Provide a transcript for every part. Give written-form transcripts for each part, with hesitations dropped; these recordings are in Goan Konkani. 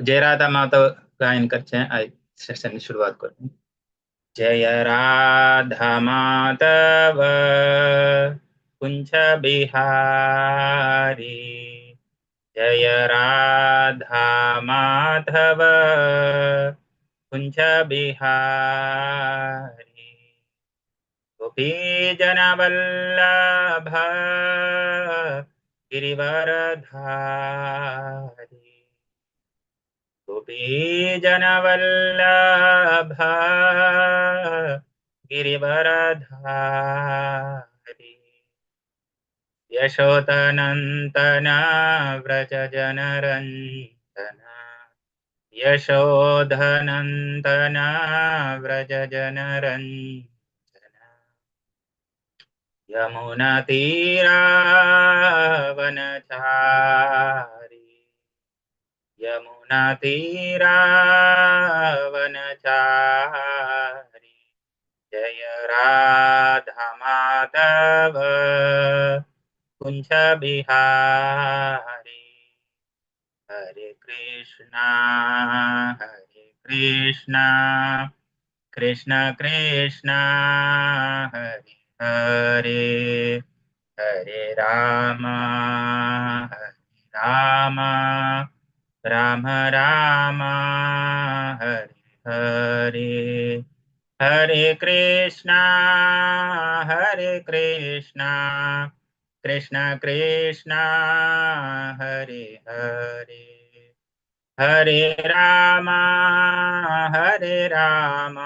जय राधा माधव गायन करचें आयज सेशन सुरवात करता. जय राधा माधव कुंज बिहारी, जय राधा माधव कुंज बिहारी, गोपी जन वल्लभ गिरिवरधारी, गोपी जन वल्लभ गिरिवरधारी, यशोदनंदन व्रज जनरंजन, यशोदनंदन व्रज जनरंजन, यमुना तीरा वनचारी, यमुना तीरा वनचारी, जय राधा माधव कुंज बिहारी. हरे कृष्णा हरे कृष्णा कृष्ण कृष्ण हरे हरे, हरे राम हरे राम राम राम हरे हरे, हरे कृष्णा हरे कृष्णा कृष्ण कृष्ण हरे हरे, हरे राम हरे राम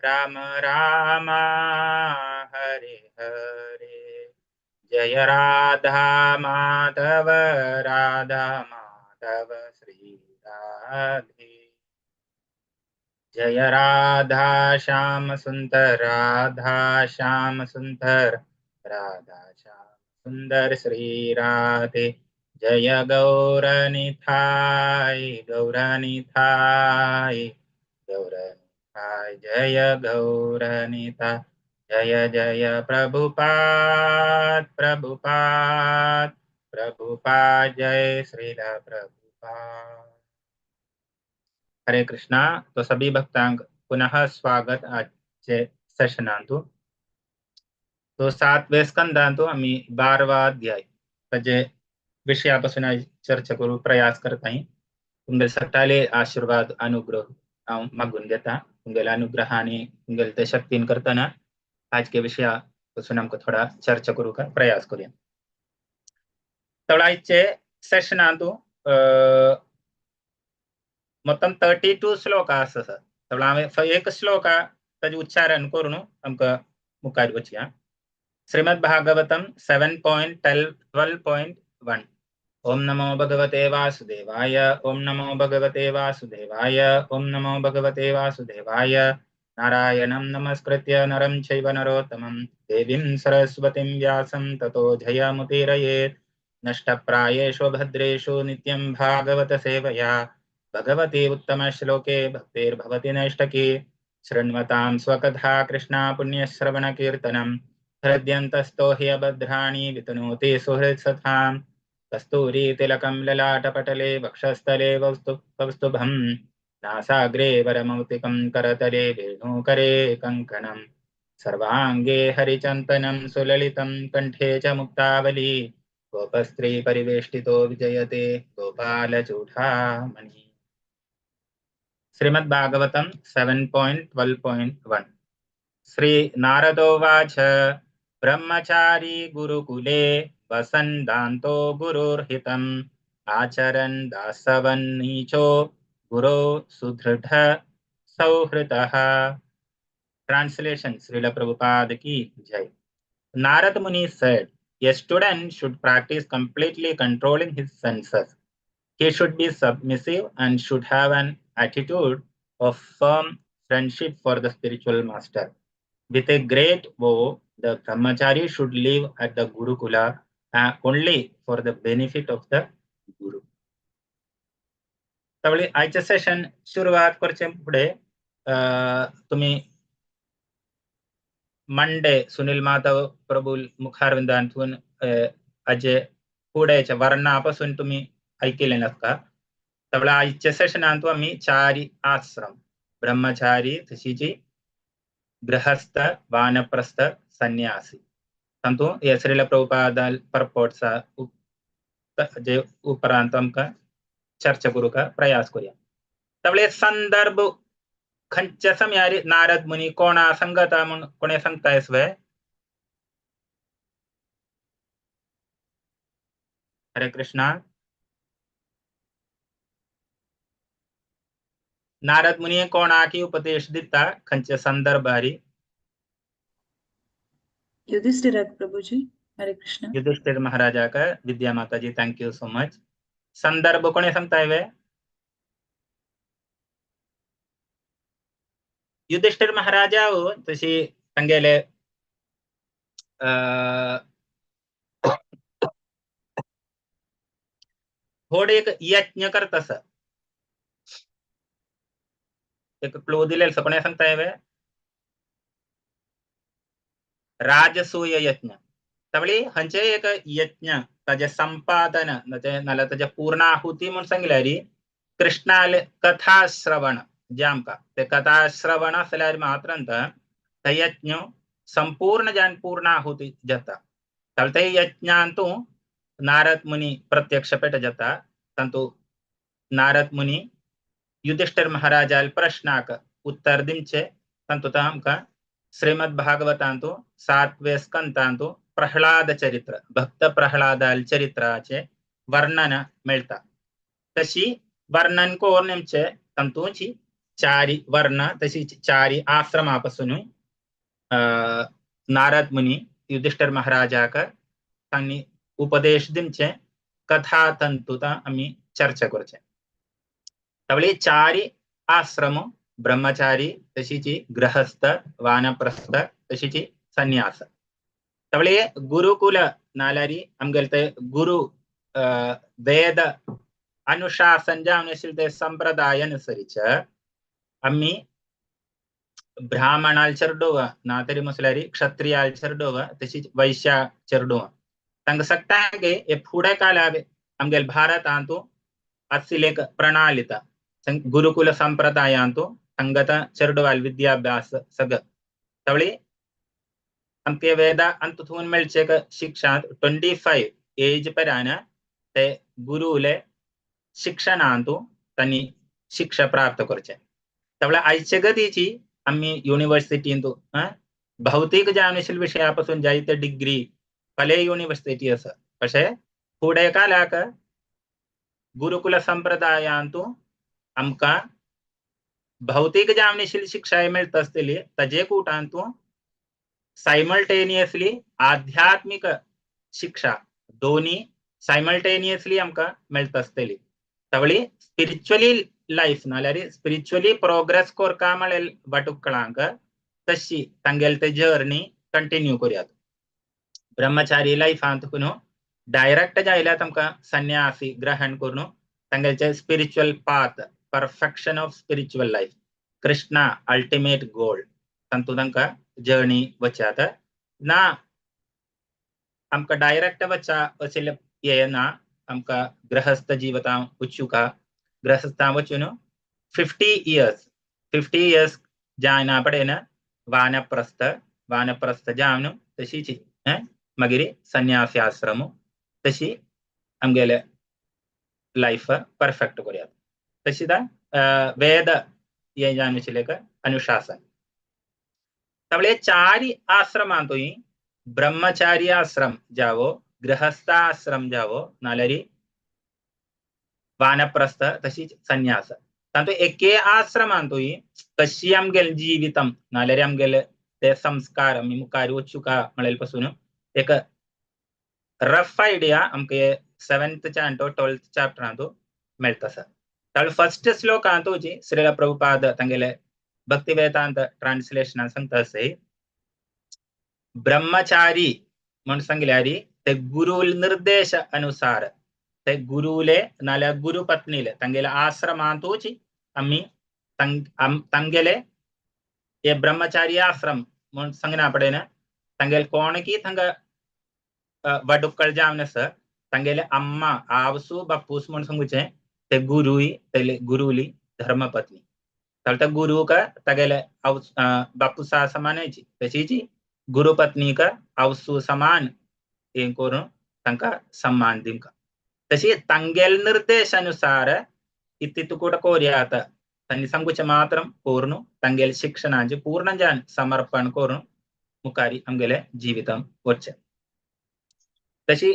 राम राम हरे हरे. जय राधा माधव राधा माधव श्री राधे, जय राधा श्याम सुंदर राधा श्याम सुंदर राधा श्याम सुंदर श्री राधे. जय गौरनिथाय गौरनिथाय गौरनिथाय, जय गौरनिता, जय जय प्रभुपाद प्रभुपाद प्रभुपाद, जय श्रील प्रभुपाद. हरे कृष्णा. तो सभी भक्तांक पुनः स्वागत आजचे सेशनांतु. तो सातवे स्कंदांतु आमी 12वा अध्याय ताजे विशया पासून आयज चर्चा करूं प्रयास करताय. तुमगे सगळ्याले आशीर्वाद अनुग्रह हांव मागून घेता. तुमगेल्या अनुग्रहाने तुमगेले ते शक्तीन करतना आज के विशया पासून आमकां थोडा चर्चा करूंक प्रयास करूया. तर आयचे सेशनांतु మొత్తం 32 श्लोक आसा. तर हांवें एक श्लोक ताजें उच्चारण करून आमकां मुखार वचया. श्रीमद् भागवतम 7.12.1. ओम नमो भगवते वासुदेवाय, ओम नमो भगवते वासुदेवाय, ओम नमो भगवते वासुदेवाय. नारायणं नमस्कृत्य नरं चैव नरोत्तमं देवीं सरस्वतीं व्यासं ततो जयमुदीरयेत्. नष्टप्रायेषु भद्रेषु नित्यं भागवत सेवया भगवती उत्तमश्लोके भक्तिर्भवति नैष्टकी. शृण्वतां स्वकथा कृष्णा पुण्यश्रवणकीर्तनं हृद्यन्तस्थो हि अभद्राणि वितनोति सुहृत्सथां. कस्तूरीतिलकं ललाटपटले वक्षस्थले कौस्तुभं नासाग्रे वरमौक्तिकं करतले वेणुकरे कङ्कणं सर्वाङ्गे हरिचन्दनं सुललितं कण्ठे च मुक्तावली गोपस्त्री परिवेष्टितो विजयते गोपालचूडामणि. श्रीमद् भागवतम 7.12.1. श्री नारदोवाच ब्रह्मचारी गुरुकुले वसन् दान्तो गुरुर्हितम् आचरन् दासवन्नीचो गुरो सुदृढ सौहृतः. Translation, Srila Prabhupada ki jai. Narad Muni said, a student should practice completely controlling his senses. He should be submissive and should have an attitude of firm friendship for the spiritual master. With a great vow, the brahmachari should live at the Gurukula only for the benefit of the Guru. त्यावेळी आयचे सेशन सुरवात करचे फुडें तुमी मंडे सुनील माधव प्रभू मुखारविंदांतून आजे फुडेच्या वर्णा पासून तुमी ऐकलें आसता. तवळा आयच्या सेशनांतु आमी चारी आश्रम, ब्रह्मचारी तशीच गृहस्थ, वानप्रस्थ, संन्यासी तांतू हे श्रील प्रभुपाद परपोर्ट्सा जे उपरांत आमकां चर्चा करूंक प्रयास करूया. तवळे संदर्भ खंयच्या समयार नारद मुनी कोणा संगता म्हूण कोणें सांगता येसवे? हरे कृष्णा. नारद मुनी कोणाकी उपदेश दिता खंयच्या संदर्भारी? युधिष्ठिर प्रभुजी. हरे Krishna. Yudhishthira महाराजाक. Vidya Mataji, thank you so much. संदर्भ कोणे सांगता वे? युधिष्ठिर महाराजा तशी तांगेले थोडे एक यज्ञ करता, एक क्लू दिलेल कोणे सांगता वे? राजसूय यज्ञ. तवळी खंयचे एक यज्ञ ताजे संपादन नाल्यार ताजे पूर्णाहुती म्हूण सांगल्यार कृष्णाले कथा श्रवण जे आमकां ते कथा श्रवण आसल्यार मात्र ते यज्ञ संपूर्ण जावन पूर्णाहुती जाता. तावळ ते यज्ञांतू नारद मुनी प्रत्यक्ष पेट जाता. तांतू नारद मुनी युधिष्ठिर महाराजाल प्रश्नाक उत्तर दिवचे. तांतू आमकां श्रीमद भागवतांतू सातवे स्कंतांतू प्रह्लाद चरित्र, भक्त प्रह्लादाल चरित्राचे वर्णन मेळटा. तशी वर्णन करून आमचे तांतूची चारी वर्ण तशी चारी आश्रमा पासून नारद मुनी युधिष्ठिर महाराजाक तांणी उपदेश दिवचे कथा तंतुता आमी चर्चा करचे. तवळे चारी आश्रम, ब्रह्मचारी तशीची गृहस्थ, वानप्रस्थ तशीची संन्यास. तवळे गुरुकुल नाल्यारी आमगेले ते गुरु वेद अनुशासन जावन आशिल्ले ते संप्रदाय अनुसरीच आमी ब्राह्मणाल चेडवा ना तरी म्हटल्यार क्षत्रियाल चेडवा तशीच वैश्या चेडवा तांकां सगळ्यांक हे फुडें काळार आमगेले भारतांतू आशिल्ली एक प्रणालिता गुरुकुल संप्रदायांतू संगत चेडवाल विद्याभ्यास सगळं. तवळी आमके वेदा अंतून मेळचे शिक्षा 25 एज पर्यंत ते गुरुले शिक्षणांतू तांणी शिक्षा प्राप्त करचे. तवळ आयचे गतीची आमी युनिवर्सिटींतू भौतिक जावन आशिल्ल्या विशया पासून जायते डिग्री भले युनिवर्सिटी आसा, अशें फुडें काळाक गुरुकुल संप्रदायांतू आमकां भौतिक जावन आशिल्ली शिक्षाय मेळटा आसतली, ताजे कुटांतू सायमल्टेनियसली आध्यात्मिक शिक्षा दोन्ही सायमल्टेनियसली आमकां मेळटा आसतली. तवळी स्पिरिच्युअली लायफ नाल्यार स्पिरिच्युअली प्रोग्रेस करका म्हळ्यार वाटुकळांक तशी तांगेले ते जर्नी कंटिन्यू करूयात. ब्रह्मचारी लायफांत न्हू डायरेक्ट जायल्यार तांकां संन्यासी ग्रहण करून तांगेचे spiritual path, perfection of spiritual life, Krishna ultimate goal तांतूत तांकां जर्नी वचात ना. आमकां डायरेक्ट वचा अशें हें ना, आमकां गृहस्थ जिवितां वचुका. गृहस्थां वचून 50 इयर्स जायना पडेन वानप्रस्थ, वानप्रस्थ जावन तशीच मागीर संन्यासी आश्रम तशी आमगेले लायफ परफेक्ट करूयात. तशीच वेद हें जावन आशिल्लें एक अनुशासन. तवळे चारी आश्रमांतूय ब्रह्मचारी आश्रम जावो, गृहस्थ आश्रम जावो नाल्यार वानप्रस्थ तशीच संन्यास, तांतूत एके आश्रमांतूय कशी आमगेले जिवितम नाल्यार आमगेले ते संस्कार आमी मुखार वचुका म्हळ्यार पासून एक रफ आयडिया आमकां 7th चांटो 12th चॅप्टरांतू मेळटा आसा. ताणें फर्स्ट श्लोकांतू जी श्रील प्रभुपाद तांगेले भक्ती वेदांत ट्रान्सलेशनान सांगता आसा, ब्रह्मचारी म्हूण सांगल्यार ते गुरु निर्देश अनुसार ते गुरुले नाल्यार गुरु पत्नीले तांगेले आश्रमांतूच आमी तांगेले हे ब्रह्मचारी आश्रम म्हूण सांगना पडेन तांगेले कोणकी थांगा वडुक्कळ जावन आसा तांगेले अम्मा आवसू बापूस म्हूण सांगुचें ते ते गुरुई तेले गुरुली धर्मपत्नी. तर गुरु का तगेले बापूसा समानाची तशीची गुरुपत्नी का आवसू समान हें करून तांकां सम्मान दिवंक. तशी तांगेल निर्देशानुसार इत्तितुकूट कोर्यात तांणी सांगूचें मात्र करून तांगेले शिक्षणाचें पूर्ण जान समर्पण करून मुखारी आमगेलें जिवितम वचचें. तशी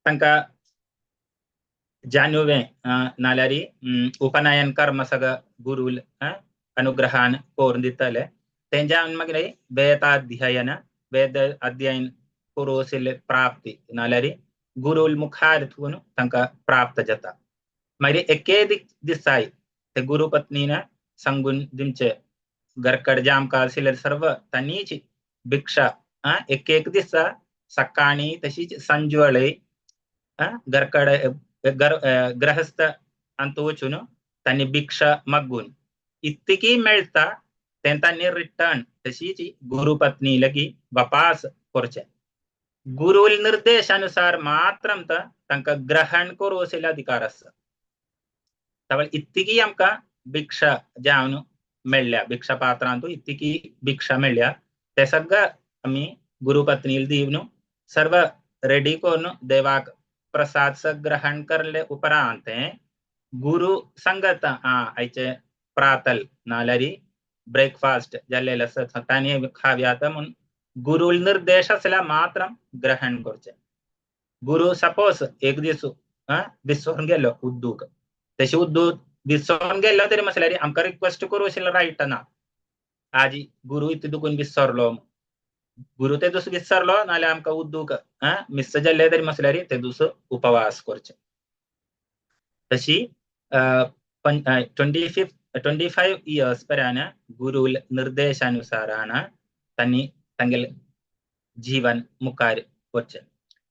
तांकां जानुवें नाल्यार उपनयन कर्म सगळं गुरुल अनुग्रहान करून दितले. तेंच्या मागीर वेदाध्ययन वेद अध्ययन करूं प्राप्ती नाल्यार गुरुल मुखार थून तांकां प्राप्त जाता. मागीर एके दिसाय ते गुरुपत्नीन सांगून दिवचे घरकड जे आमकां आशिल्ले सर्व तांणीच भिक्षा एक एक दिसा सकाळी तशीच सांजवेळे घरकड गृहस्थ अंत वचून तांणी भिक्षा मागून इतकी मेळटा तें तांणी रिटर्न तशीच गुरुपत्नी लगी वापास करचें. गुरुल निर्देशानुसार मात्र तांकां ग्रहण करूं असले अधिकार आसा. तवळ इतकी आमकां भिक्षा जावन मेळ्ळ्या भिक्षा पात्रांतू इतकी भिक्षा मेळ्ळ्या ते सगळं आमी गुरुपत्नील दिवन सर्व रेडी करून देवाक प्रसाद ग्रहण करले उपरांत गुरु संगत आयचे प्रातल नाल्यार ब्रेकफास्ट जाल्लेले आसा तांणी खाव्यात म्हूण गुरुल निर्देश आसल्यार मात्र ग्रहण करचें. गुरु सपोज एक दीस विसरून गेलो उद्दूक तशी उद्दूक विसरून गेलो तरी म्हटल्यार आमकां रिक्वेस्ट करूं आशिल्लो रायट ना आजी गुरु इतू दुखून विसरलो गुरु ते दुसरो विसरलो नाल्यार आमकां उद्दूक मिस जाल्ले तरी म्हटल्यार ते दुसरो उपवास करचे. तशी 25 इयर्स पर्यंत गुरुल निर्देशानुसारान तांणी तांगेले जीवन मुखार वचचें.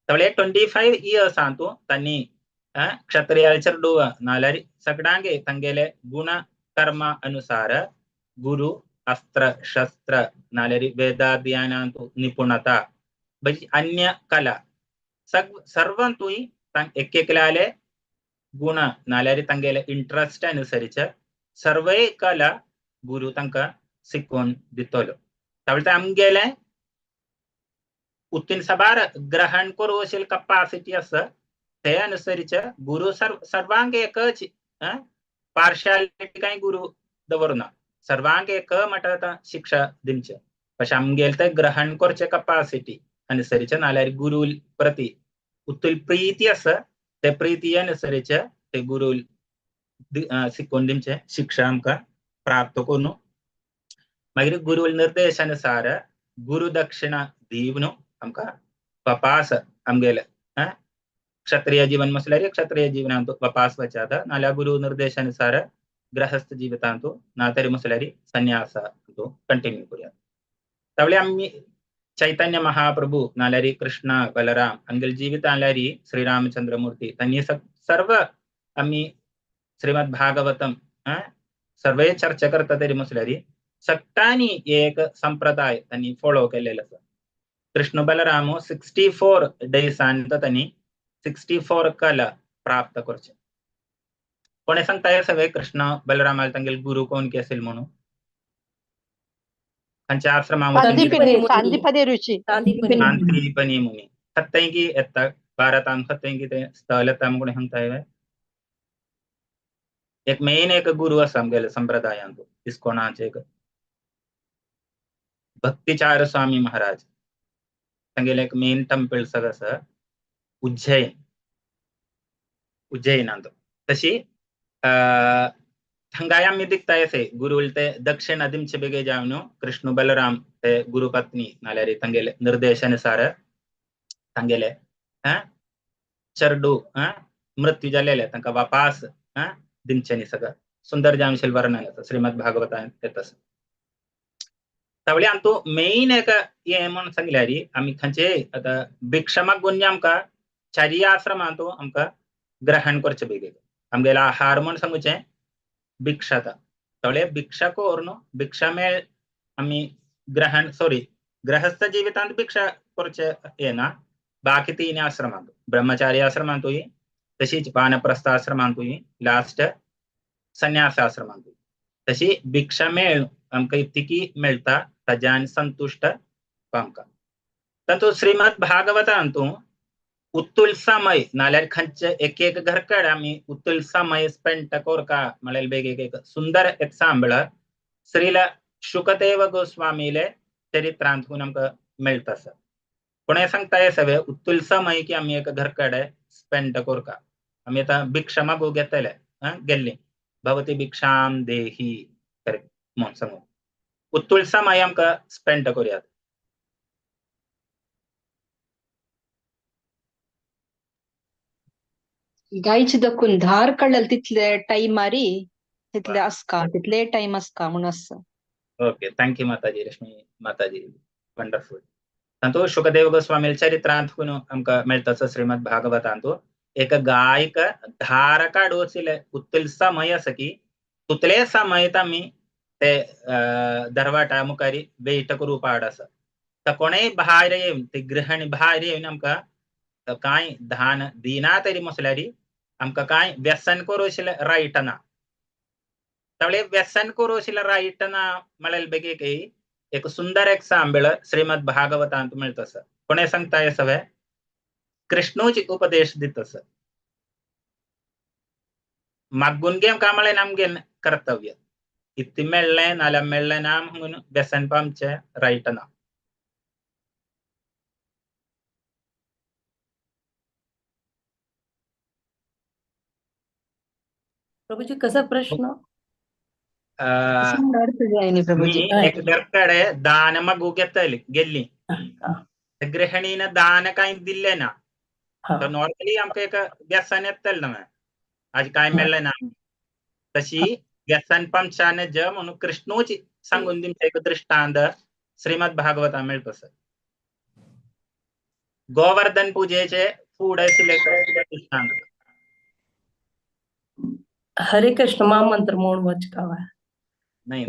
तवळे 25 इयर्स आंतू तांणी क्षत्रियाल चेडूव नाल्यार सगळ्यांगे तांगेले गुण कर्म अनुसार गुरु अस्त्र शस्त्र नाल्यार वेदाध्ययनांतु निपुणता अन्य कला सर्वांतूय एक एकल्याले गुण नाल्यार तांगेले इंट्रस्ट अनुसरिच सर्वय कला गुरु तांकां शिकोवन दितलो. तवळे आमगेले उत्तीन सबार ग्रहण करूं अशी कपासिटी आसा ते अनुसरिच गुरु सर्वांक एकच पार्शालिटी कांय गुरु दवरना सर्वांक एक म्हटल्यार शिक्षा दिवचें. अशें आमगेले ते ग्रहण करचे कपासिटी अनुसरिच नाल्यार गुरु प्रती उत्तुल प्रीती आसा ते प्रीती अनुसरिच ते गुरु शिकोवन दिवचें शिक्षा आमकां प्राप्त करून मागीर गुरु निर्देशानुसार गुरु दक्षिणा दिवन आमकां वापास आमगेले क्षत्रिय जीवन म्हटल्यार क्षत्रिय जीवनांतु वापास वचात नाल्यार गुरु निर्देशानुसार गृहस्थ जीवितांतु ना तरी म्हटल्यार संन्यास कंटिन्यू करूया. तवळे आमी चैतन्य महाप्रभु नाल्यार कृष्ण बलराम हांगेले जीवित नाल्यार श्रीरामचंद्रमूर्ती तांणी सर्व आमी श्रीमद भागवतम सर्वे चर्चा करता तरी म्हटल्यार सगळ्यांनी एक संप्रदाय तांणी फॉलो केलेलो आसा. कृष्ण बलराम 64 डेजान तांणी 64 कला प्राप्त करचे. कोणे सांगता सगळे कृष्ण बलरामाल तांगेले गुरु कोण की असेल म्हणून खंयच्या आश्रमा सांदीपनी ऋषी सांदीपनी मुनी खत्तंगी येता भारतान खत्तंगी ते स्थल येता कोणी सांगता. एक मेन एक गुरु आसा आमगेले संप्रदायांत इस्कोनाचे एक भक्तिचार स्वामी महाराज तांगेले एक मेन टेम्पल सगळं आसा उज्जैन उज्जैनांत. तशी थंगाय आमी दिखता असे गुरुल ते दक्षिणा दिमचे बेगे जावन कृष्ण बलराम ते गुरुपत्नी नाल्यार तांगेले निर्देशानुसार तांगेले चेडू मृत्यू जालेले तांकां वापास दिमच्यांनी सगळं सुंदर जावन वर्णन आसा श्रीमद भागवतान येता. तवळे आमचो मेन एक हें म्हूण सांगल्यार आमी खंयचे आतां भिक्षा मागून आमकां चारीय आश्रमांतू आमकां ग्रहण करचें बेगीन. आमगेलो आहार म्हूण सांगूचें भिक्षा तवळे भिक्षा करून भिक्षा मेळ आमी ग्रहण सॉरी गृहस्थ जिवितांत भिक्षा करचें येना बाकी तीन आश्रमांत ब्रह्मचारी आश्रमांतूय तशीच वानप्रस्थाश्रमांतूय लास्ट संन्यासाश्रमांतूय तशी भिक्षा मेळ आमकां इतकी मेळटा ताज्यान संतुश्ट आमकां. तातूंत श्रीमद भागवतांतू उत्तुल समय नाल्यार खंयचे एक एक घर कडेन आमी उत्तुल समय स्पेंड कोरका म्हळ्यार बेग एक सुंदर एग्जाम्पल श्रीला शुकदेव गोस्वामीले चरित्रांतून आमकां मेळटा आसा. पूण हें सांगता हे सगळें उत्तुल समय की आमी एक घर कडेन स्पेंड कोरका. आमी आतां भिक्षा मागूंक घेतले गेल्ली भवती भिक्षाम देही म्हणून सांगू उत्तुल समय आमकां स्पेंड करुयात. गायची दखून धार काडलेले तितले टायमारी तितले आसका तितले टायम आसका म्हणून आसा. Okay, thank you Mataji, Rashmi Mataji, wonderful. तातूंत शुकदेव गोस्वामी चरित्रांत आमकां मेळटा श्रीमद भागवतांतू एक गायक धार काडूशिल्ले उत्तुल समय आसा की तितले समय आमी ते दरवाटा मुखार वेट करूं पाड आसा. तर कोणेय भायर येवन ती गृहणी भायर येवन आमकां कांय धान दिना तरी म्हसल्यार आमकां कांय व्यसन करूशिल्लें रायट ना. तवळे व्यसन करूशिल्लें रायट ना म्हळ्यार बेगीक एक सुंदर एग्जाम्पल श्रीमद भागवतांत मेळटा आसा. कोणें सांगता हे सगळें कृष्णूच उपदेश दिता आसा. मागून घेवंक काय म्हळ्यार आमगे कर्तव्य, इतलें मेळ्ळें नाल्यार मेळ्ळें ना म्हणून व्यसन आमचें रायट ना. प्रभूजी कसा प्रश्न? मी एक घरकडे दान मागूंक घेतली गेल्ली, गृहिणीन दान कांय दिल्लें ना. तर नॉर्मली आमकां एक व्यसन येतलें न्हय, आज कांय मेळ्ळें ना. तशी व्यसन पंचान ज म्हणून कृष्णूच सांगून दिवचें एक दृष्टांत श्रीमद भागवता मेळटा सर. गोवर्धन पुजेचे फूड आशिल्लें दृष्टांत. हरे कृष्ण महामंत्र म्हणून वचकावा नाही.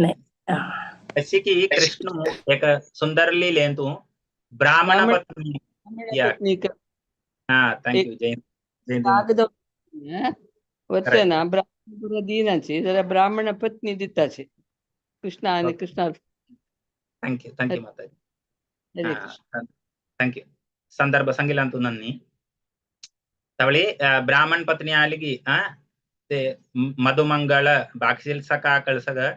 अशी की कृष्ण एक सुंदर लिहिले तू ब्राह्मण पत्नी. हा, thank you. जय वचना ब्राह्मण दिनाची जरा ब्राह्मण पत्नी दिताची कृष्ण आणि Krishna. Thank you, thank you Mataji, thank you. संदर्भ सांगितला तू नन्नी. तवळी ब्राह्मण पत्नी आली की ते मधुमंगळ बाकीचे सकाळ सगळं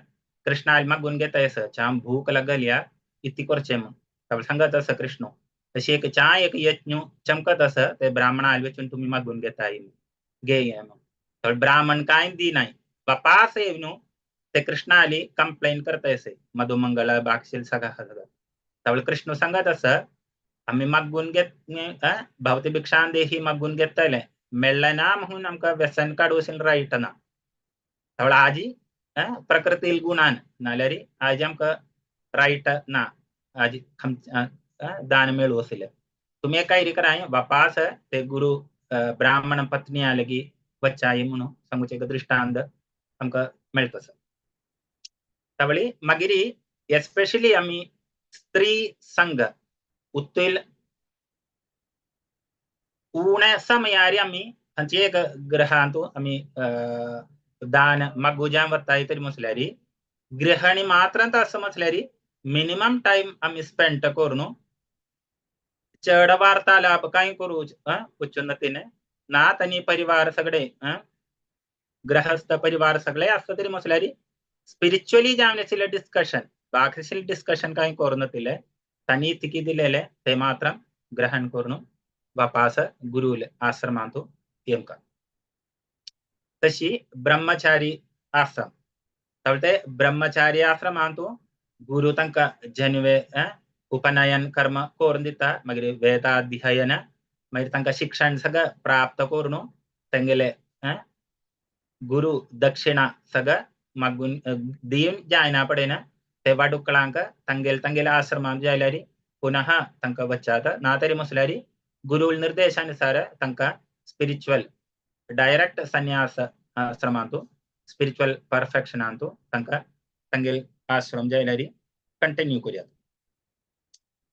कृष्ण आली मागून घेता येस चा भूक लागल्या इतकी करचे म्हणून तवळ सांगत असं कृष्ण. तशी एक चा एक यज्ञ चमकत असं ते ब्राह्मण आले वचून तुम्ही मागून घेता घे मग. तर ब्राह्मण काय दी नाही बापास येवन ते कृष्ण आली कंप्लेन करता येसे मधुमंगळ बाकीचे सगळं सगळं. तवळ कृष्ण सांगत असं आमी मागून घेत भवती भिक्षां देही मागून घेतले मेळ्ळें ना म्हणून आमकां व्यसन काडूं रायट ना. तवळ आजी प्रकृतील गुणान नाल्यार आजी आमकां रायट ना, आजी दान मेळू आशिल्लें. तुमी काय कराय वापास ते गुरु ब्राह्मण पत्नी आले की वच्चाय म्हणून सांगूचें एक दृष्टांत आमकां मेळटा सर. तवळी मागीर एस्पेशली आमी स्त्री संघ उत्तुल उणे समयारी आमी खंयचे एक ग्रहांतू आमी दान मागूजां वताय तरी म्हसल्यार गृहणी मात्र आसा म्हसल्यार मिनिमम टायम आमी स्पेंड करून चड वार्तालाप कांय करूं वचून तिने ना तांणी परिवार सगळे गृहस्थ परिवार सगळे आसता तरी म्हसल्यार स्पिरिच्युअली जावन आशिल्लें डिस्कशन बाकीचे डिस्कशन कांय करून तिले तांणी तिकी दिलेले ते मात्र ग्रहण करून वापास गुरुले आश्रमांतू येमका. तशी ब्रह्मचारी आश्रम तवळ ब्रह्मचारी आश्रमांतू गुरु तांकां जनवे उपनयन कर्म करून दिता, मागीर वेदाध्ययन, मागीर तांकां शिक्षण सगळं प्राप्त करून तेंगेले गुरु दक्षिणा सगळं मागून दिवन जायना पडेना ते वाडुकळांक तांगेले तांगेले आश्रमांत जाल्यार पुनः तांकां वचात ना तरी म्हसल्यार गुरु निर्देशानुसार तांकां स्पिरिच्युअल डायरेक्ट संन्यास आश्रमांतू स्पिरिच्युअल परफेक्शनांतू तांकां तांगेले आश्रम जाल्यार कंटिन्यू करुयात.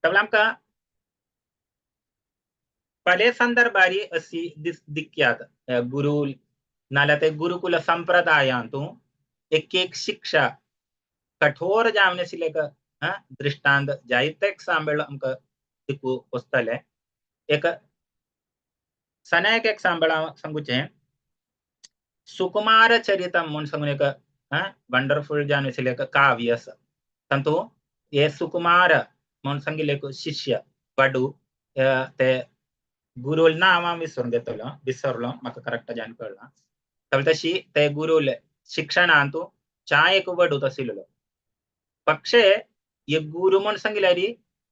तवळ आमकां पले संदर्भारी अशी दिक्यात गुरु नाल्यार ते गुरुकुल संप्रदायांतू एक एक शिक्षा कठोर जावन आशिल्ले एक दृष्टांत जायते एग्जाम्पल आमकां दिकू वचतले. एक सना एक एग्जाम्पल हांव सांगुचें, सुकुमार चरितम म्हूण सांगून एक वंडरफुल जावन आशिल्लें एक काव्य आसा. तातूंत हे सुकुमार म्हूण सांगिल्ले एक शिष्य वडू ते गुरुल नांव हांव विसरून घेतलो, विसरलो, म्हाका करेक्ट जावन कळना. तशी ते गुरुल शिक्षणांत चा एक वडू आशिल्लो. पक्षे हे गुरु म्हूण सांगिल्यार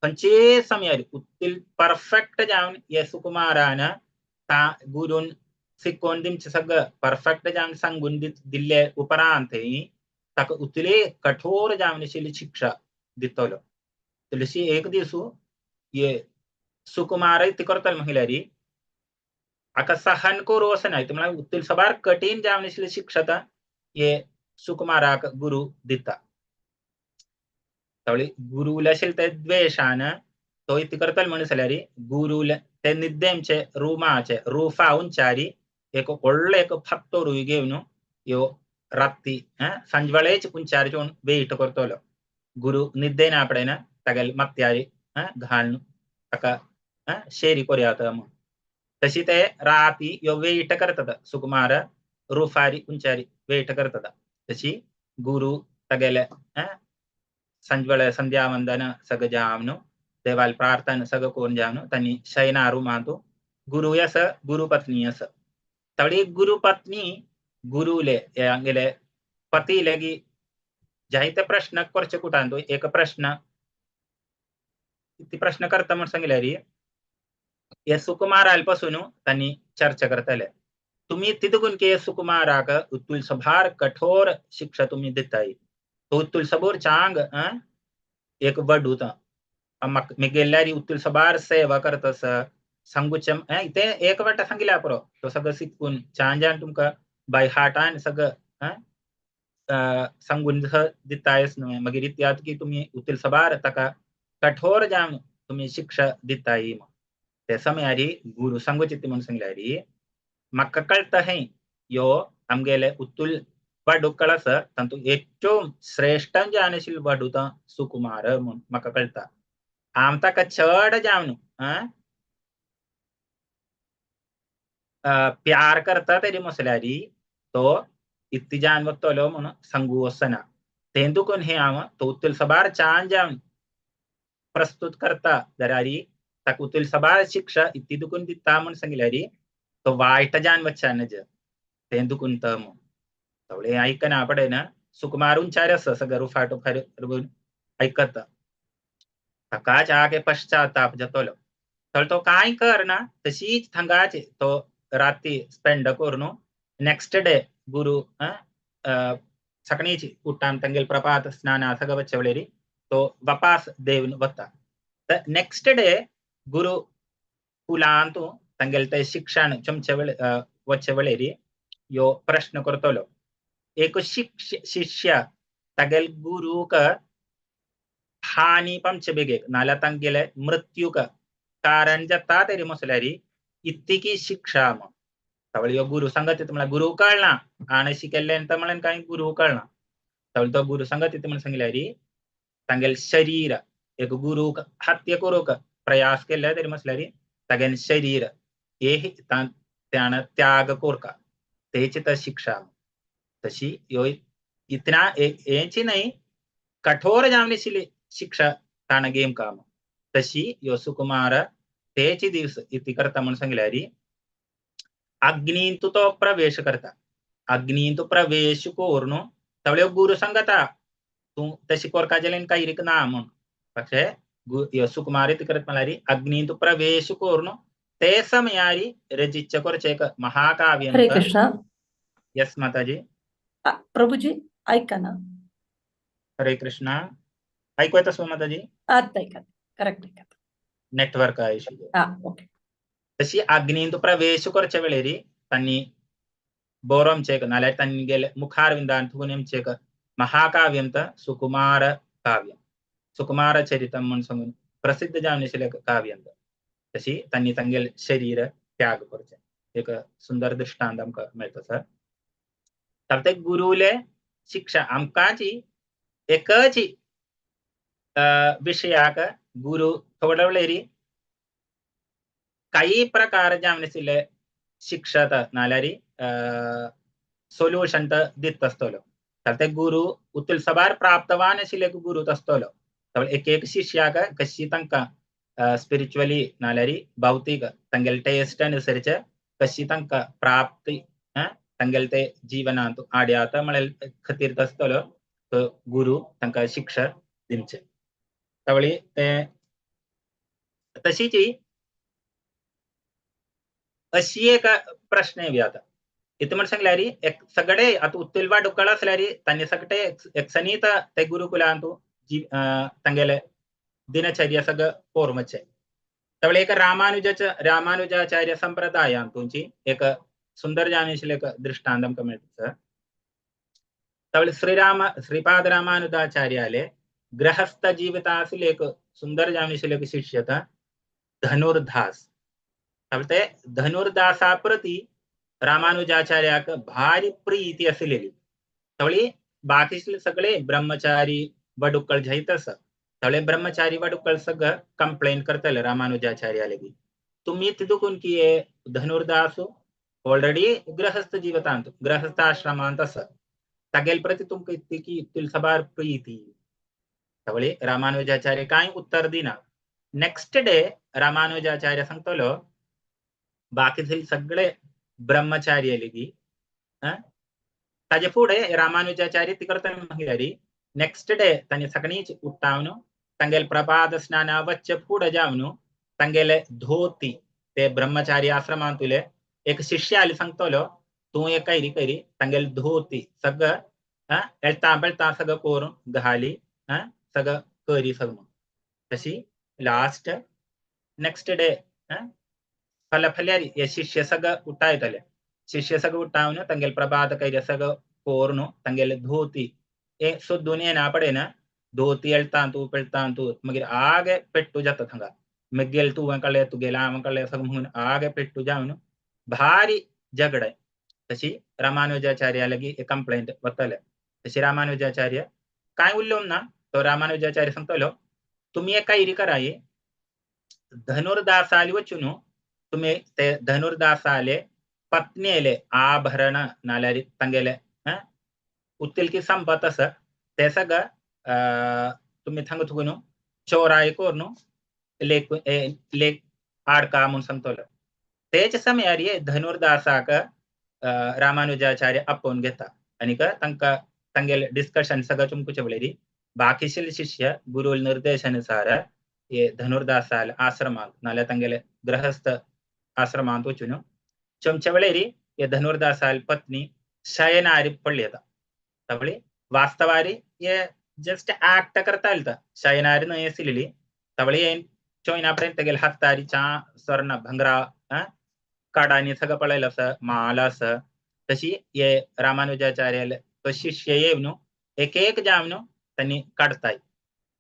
खंयचे समयार उत्तील परफेक्ट जावन हे सुकुमारान ता गुरून शिकोवन दिमचे सगळं परफेक्ट जावन सांगून दिल्ले उपरांत ताका उतले कठोर जावन आशिल्ली शिक्षा दितलो. तशी एक दीस हे सुकुमार ती करतलो म्हणल्यार हाका सहन करूं वचना, म्हळ्यार उत्तील सबार कठीण जावन आशिल्ली शिक्षा हे सुकुमाराक गुरु दिता. तावळी गुरुले आशिल्ले ते द्वेशान तो इतलें करतलो म्हणून जाल्यार गुरुले ते निद्देमचे रुमाचे रुफा उंचारी एक व्हडलो एक फात्तो रुय घेवन ह्यो राती सांजवेळेच उंचार येवन वेट करतलो. गुरु निद्देन पडना तागेले माथ्यार घालून ताका शेरी कोरयात म्हूण. तशी ते राती ह्यो वेट करतात, सुकुमार रुफारी उंचारी वेट करतात. तशी गुरु तागेले सांजवेळे संध्या वंदन सगळं जावन देवाल प्रार्थना सगळं करून जावन तांणी शयना रुमांत गुरु आसा गुरुपत्नी आसा. तावळी गुरुपत्नी गुरुले हांगेले पती लेगी जायते प्रश्न करचे कुटांत एक प्रश्न ती प्रश्न करता म्हूण सांगिल्यार हे सुकुमाराल पासून तांणी चर्चा करतले. तुमी तितून के सुकुमाराक तुलसभार कठोर शिक्षा तुमी दिताय, तो तुलसबोर चांग एक वडू मिगेल्यारी उत्तुल सेवा करतस सांगुचे ते एक वाटा सांगिल्या पुरो तो सगळं शिकून छान जान तुमकां बाय हार्टान सगळं सांगून दितायच न्हय. मागीर इतिहास की तुमी उत्तुल सबार ताका कठोर जावन तुमी शिक्षा दिताय. ते समयारी गुरु सांगुचे ती म्हणून सांगल्यारी म्हाका कळटा हें यो आमगेले उत्तुल वाडूकळ आसा तातूंत ഏറ്റവും श्रेश्ठ जे आशिल्लो वाडू तो सुकुमार म्हूण म्हाका कळटा. हांव ताका चड जावन प्यार करता तरी मसल्यारी तो इत्ती जावन वतलो म्हणून सांगू वचना. तें दुखून हें हांव तो उत्तुल सबार छान जावन प्रस्तुत करता जाल्यार ताका उत्तुल सबार शिक्षा इत्ती दुखून दिता म्हूण सांगिल्यारी तो वायट जावन वचना नज तें दुखून तो म्हूण. तवळे आयकना पडना सुकुमार उंचार आसा सगळं रुफाट आयकता. ताकाच आगे पश्चाताप जातलो. तर तो कांय करना तशीच थंगाच तो राती स्पेंड करून नेक्स्ट डे गुरु सकाळीच उठान तांगेले प्रभात स्नान सगळं वचचे वेळेर तो वापास देवन वता. तर नेक्स्ट डे गुरु कुलांत तांगेले ते शिक्षण चमचे वेळे वचचे वेळेर ह्यो प्रश्न करतलो. एक शिष्य तागेले गुरूक हानी पामचे बेगीन नाल्यार तांगेले मृत्यूक कारण जाता तरी मसल्यार इतकी शिक्षा म्हूण. तावळी ह्यो गुरु सांगत म्हळ्यार गुरू कळना आनी शिकयल्लें म्हळ्यार कांय गुरू कळना. तावळी तो गुरु सांगत म्हणून सांगिल्यार तांगेले शरीर एक गुरूक हत्या करूंक प्रयास केल्ले तरी मसल्यार तागेले शरीर हे त्यान त्याग कोरका तेच तर शिक्षा. तशी ह्यो इतना हेची न्हय कठोर जावन आशिल्ली शिक्षा ताणें गेम काम. तशी ह्यो सुकुमार तेच दिवस इति करता म्हणून सांगिल्यार अग्नींत तो प्रवेश करता. अग्नींत प्रवेश करून तावळी गुरु सांगता तूं तशी कोरका जाल्यार कांय ना म्हूण. പക്ഷേ सुकुमार इति करत म्हळ्यार अग्नींत प्रवेश करून ते समयारी रचिच्च करचें एक महाकाव्य. हरे कृष्णा. यस माताजी. प्रभुजी ऐका ना. हरे कृष्णा. ऐकू येत असो माताजी? आता ऐका, करेक्ट ऐका. Network issue. हा ओके. तशी अग्नींत प्रवेश करचे वेळेर तांणी बरोवचें नाल्यार तांणी गेले मुखार विंदान थुकून एक महाकाव्यं त सुकुमार काव्य सुकुमार चरितम म्हूण सांगून प्रसिद्ध जावन आशिल्लें काव्यं. तशी तांणी तांगेले शरीर त्याग करचें एक सुंदर दृष्टांत आमकां मेळटा सर. ते गुरुले शिक्षा आमकांची एकच विशयाक गुरु थोडे वेळेरी काही प्रकार जावन आशिल्ले शिक्षा नाल्यार सोल्युशन दित आसतलो. ते गुरु उतुल सबार प्राप्तवान आशिल्ले गुरु आसतलो. एक एक शिष्याक कशी तांकां स्पिरिच्युअली नाल्यार भौतिक तांगेले टेस्ट अनुसरिचे कशी तांकां प्राप्ती तांगेले ते जीवनांत आड्याता म्हळ्यार खातीर आसतलो तो गुरु तांकां शिक्षा दिवचे. त्यावेळी ते तशीच अशी एक प्रश्न बी आता इथं म्हण सांगल्यार एक सगळे आतां उत्तुलवा डुक्कळ आसल्यार तांणी सगळे एकसनीत ते गुरुकुलांत तांगेले दिनचर्या सगळं कोरमचे. त्यावेळी एक रामानुजाचार्य संप्रदायांत तुमची एक सुंदर जावन एक दृष्टांत आमकां मेळटा. त्यावेळी श्रीपाद रामानुजाचार्याले गृहस्थ जीविता आशिल्ले एक सुंदर जावन एक शिष्यता धनुर्दास. ते धनुर्दासा प्रती रामानुजाचार्याक भारी प्रीती आशिल्ली. त्यावेळी बाकीचे सगळे ब्रह्मचारी वडुक्कळ झैत आसा. त्यावेळी ब्रह्मचारी वडुक्कळ सगळं कंप्लेंट करतले रामानुजाचार्याले की तुम्ही तितून की धनुर्दास ऑलरेडी गृहस्थ जीवितांत गृहस्थ आश्रमांत आसा तागेल प्रती तुमकां इतकी तुलसबार प्रीती. त्यावेळी रामानुजाचार्य कांय उत्तर दिना. नेक्स्ट डे रामानुजाचार्य सांगतलो बाकीचे सगळे ब्रह्मचारी लेगी ताजे फुडें रामानुजाचार्य ती करता मागीर नेक्स्ट डे तांणी सगळींच उठ्ठावन तांगेले प्रभात स्नाना वच्चे फुडें जावन तांगेले धोती ते ब्रह्मचारी आश्रमांतुले एक शिष्याले सांगतलो तूं एक कैरी करी तांगेले धोती सगळं एळता बेळता सगळं करून घाली सगळं करी सगळं. तशी लास्ट नेक्स्ट डे फाल्यां फाल्यां हे शिष्य सगळं उठायतले. शिष्य सगळं उठावन तांगेले प्रभात कैरी सगळं कोरून तांगेले धोती हे सोदून येना पडेना धोती एळतांतू पेळतांतू मागीर आगे पेट्टू जाता थंगा मगेल तूं कळ्ळें तुगेलें हांवें कळ्ळें सगळें म्हणून आगे पेट्टू जावन भारी झगडे. तशी रामानुजाचार्या लागीं एक कंप्लेंट वतले. तशी रामानुजाचार्य कांय उलोवंक ना. तो रामानुजाचार्य सांगतलो तुमी एक कैरी कराय धनुर्दासाले वचून तुमी ते धनुर्दासाले पत्नीले आभरण नाल्यार तांगेले उत्तिलकी संपत आसा ते सगळं तुमी थांगा तुगून चोराय करून लेख लेख आडका म्हूण सांगतलो. तेच समयार धनुर्दासाक रामानुजाचार्य आपोवन घेता आनीक तांकां तांगेले डिस्कशन सगळं तुमचे वळेरी बाकीचे शिष्य गुरुल निर्देशानुसार हे धनुर्दासाल आश्रमांत नाल्यार तांगेले गृहस्थ आश्रमांत वचून चमचे वेळेरी हे धनुर्दासाल पत्नी शयनारी पडली येता. त्यावेळी वास्तवारी हे जस्ट ऍक्ट करता येता शयनारी न्हय आशिल्ली. त्यावेळी चोयना पर्यंत तागेले हातारी चा स्वर्ण भंगरा काडांनी सगळं पळयलं आसा माल आसा. तशी हे रामानुजाचार्याले तो शिष्य येवन एक एक जावन तांणी काडताय.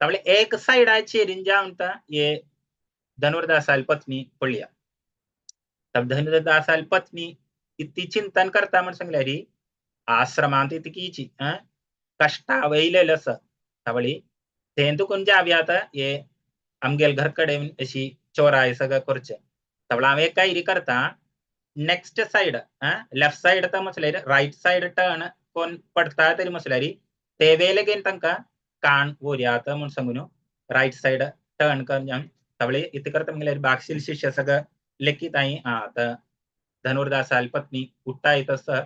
त्यावेळी एक सायडाचेर जावन हे धनुर्दासाल पत्नी पडल्या. धनुर्दासाल पत्नी इतकी चिंतन करता म्हण सांगल्यार आश्रमांत इतकीची कश्टा वयलेलं आसा. त्यावेळी तें तुकून जावया आतां हे आमगेले घर कडेन अशी चोराय सगळं करचें. त्यावेळी हांव एक कैरी करता नेक्स्ट सायड लेफ्ट सायड आतां म्हटल्यार रायट सायड टर्न कोण पडटा तरी म्हटल्यार ते वेले घेवन तांकां कान व्हरया म्हूण सांगून रायट सायड टर्न कर. त्यावेळी इतलें करता म्हणल्यार बाकीचे शिष्य सगळं लेखीत हांवें आतां धनुर्दासाल पत्नी उठ्ठा तसं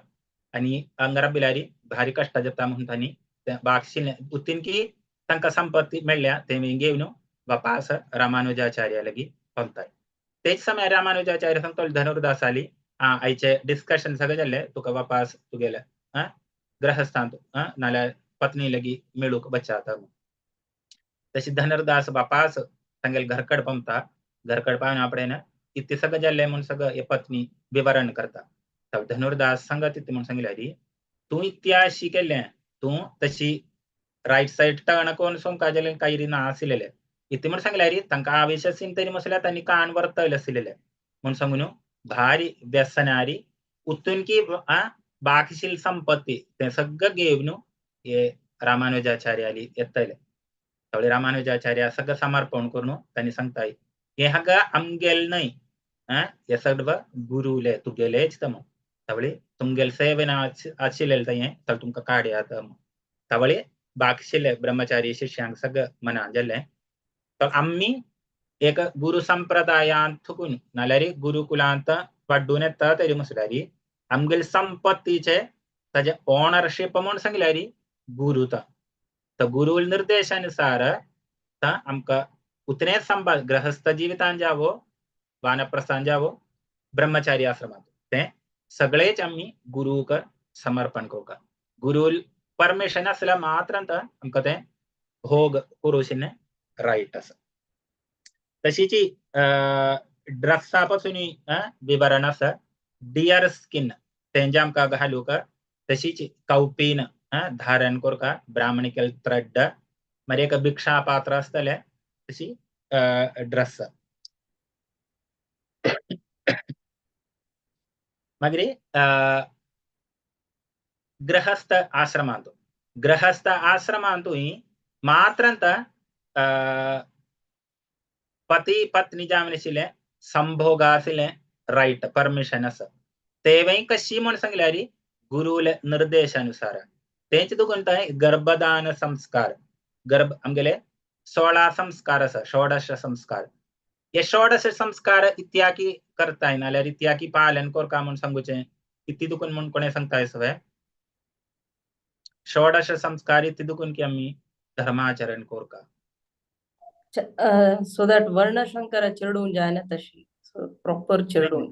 आनी अंगरा बिलारी भारी कश्टां जाता म्हूण तांणी बाकीचे उतीन की तांकां संपत्ती मेळ्ळ्या ते घेवन वापास रामानुजाचार्या लागीं पावताय. तेच समय रामानुजाचार्य सांगतलो धनुर्दासाली आयचे डिस्कशन सगळें जाल्लें तुका वापास तुगेले गृहस्थांत नाल्यार पत्नी लागीं मेळूंक बचाता. तशी धनुर्दास वापास तांगेले घरकड पावता. घरकड पावन आपणें इतलें सगळें जाल्लें म्हूण सगळं पत्नी विवरण करता. धनुर्दास सांगत इतलें म्हूण सांगल्यार तूं इतिहास केल्लें तूं तशी रायट सायड टर्न कोण सोंका जाल्यार कांय ना आशिल्लें इती म्हूण सांगल्यार तांकां आवेश आसीन तरी मसल्यार तांणी कान व्हरतले आशिल्ले म्हूण सांगून भारी व्यसनारी उतून की बाकीशील संपत्ती ते सगळं घेवन हे रामानुजाचार्याली येतले. सगळे रामानुजाचार्य सगळं समर्पण करून त्यांनी सांगताय हे हांगा आमगेल न्हय, हे सर्व गुरुले तुगेलेच तम सगळे तुमगेल सेवेन आशिल्ले हें सगळें तुमकां काडयात. सगळे बाकीशिल्ले ब्रह्मचारी शिष्यांक सगळं मना जालें. तर आमी एक गुरु संप्रदायांत थुकून नाल्यार गुरुकुलांत वाड्डून येता तरी म्हसल्यार आमगेले संपत्तीचे ताजे ओनरशीप म्हूण सांगल्यार गुरुता. तर गुरु निर्देशानुसार आमकां उतनेच संभाळ गृहस्थ जिवितान जावो, वानप्रस्थान जावो, ब्रह्मचारी आश्रमांत ते सगळेच आमी गुरुक समर्पण करता. गुरु परमिशन आसल्यार मात्र आमकां तें भोग करूं रायट आसा. तशीच ड्रग्सा पासून विवरण आसा. डियर स्किन तेंजे आमकां घालूंक, तशीच कौपीन धारण करता, ब्राह्मणिकल थ्रेड, मागीर एक भिक्षा पात्र आसतलें, तशी ड्रेस. मागीर गृहस्थ आश्रमांत, गृहस्थ आश्रमांतूय मात्रंत पती पत्नी जावन आशिल्लें संभोग आशिल्लें रायट परमिशन आसा. तेवय कशी म्हूण सांगल्यार गुरुले निर्देशानुसार. तेंच तुका गर्भदान संस्कार, गर्भ आमगेले 16 संस्कार आसा, षोडश संस्कार. हे षोडश संस्कार इत्याकी करताय नाल्यार इत्याकी पालन करता म्हूण सांगुचें इती दुकून म्हूण कोणें सांगताय सगळें षोडश संस्कार इती दुकून की आमी धर्माचरण करता. सो that वर्णशंकर चेडूं जायना तशी प्रॉपर चेडूं.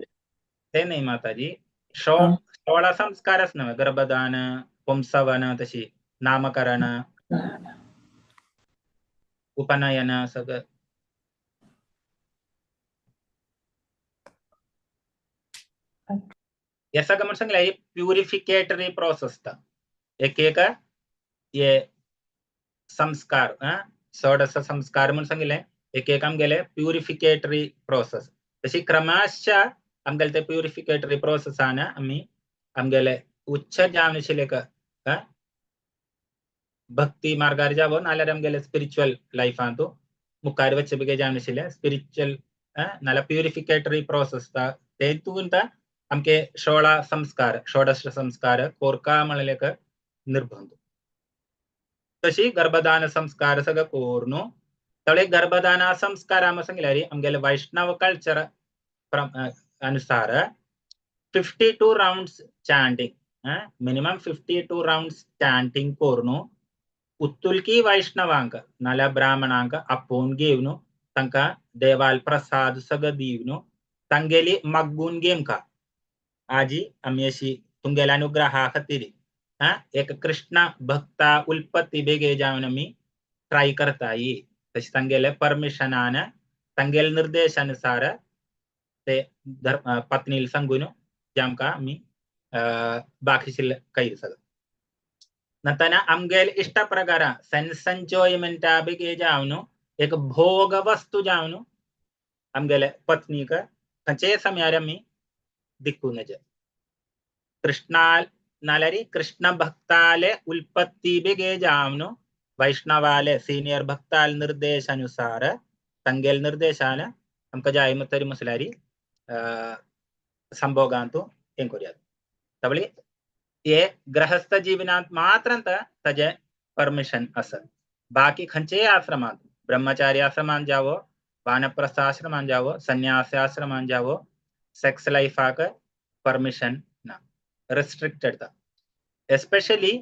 ते न्हय माताजी, 16 संस्कारच न्हय, गर्भदान, पुंसवन, तशी नामकरण, उपनयन सगळं. हे सगळं म्हण सांगलें प्युरिफिकेटरी प्रोसेस आसता. एक एक हे संस्कार षोडश संस्कार म्हूण सांगिल्लें एक एक आमगेले प्युरिफिकेटरी प्रोसेस. तशी क्रमाशा आमगेले ते प्युरिफिकेटरी प्रोसेसान आमी आमगेले उच्च जावन आशिल्ले भक्ती मार्गार जावो नाल्यार आमगेले स्पिरिच्युअल लायफांतू मुखार वचचे बेगीन जावन आशिल्ले स्पिरिच्युअल नाल्यार प्युरिफिकेटरी प्रोसेस तेतून आमके 16 संस्कार षोडश संस्कार कोरका म्हणलें एक निर्बंध. तशी गर्भदान संस्कार सगळं करून तळे गर्भदान संस्कार आम सांगल्यार आमगेले वैष्णव कल्चर अनुसार 52 rounds chanting, minimum 52 rounds chanting करून उत्तुलकी वैष्णवांक नाल्यार ब्राह्मणांक आपोवन घेवन तांकां देवाल प्रसाद सगळं दिवन तांगेली मागून घेवंका आजी आमी अशी तुमगेल्या अनुग्रहा खातीर एक कृष्ण भक्ता उल्पत्ती बेगे जावन आमी ट्राय करताय. तशें तांगेले परमिशनान तांगेले निर्देशानुसार ते पत्नीला सांगून जे आमकां आमी बाकीचे काही सगळं. नंतर आमगेले इश्टा प्रकार सेन्स एन्जॉयमेंटा बेगे जावन एक भोग वस्तू जावन आमगेले पत्नीक खंयचेय समयार आमी दिक्कू नजे. कृष्णा नाल्यार कृष्ण भक्ताले उल्पत्ती बेगे जावन वैष्णवाले सिनियर भक्ताले निर्देशानुसार तांगेले निर्देशान आमकां जाय तरी म्हसल्यार संभोगांतू हें करुया. तवळी हे गृहस्थ जीवनांत मात्र ताजें परमिशन आसा. बाकी खंयचेय आश्रमांत ब्रह्मचारी आश्रमांत जावो, वानप्रस्थ आश्रमांत जावो, संन्यासी आश्रमांत जावो, सेक्स लायफाक परमिशन ना, रिस्ट्रिक्टेड ता. एस्पेशली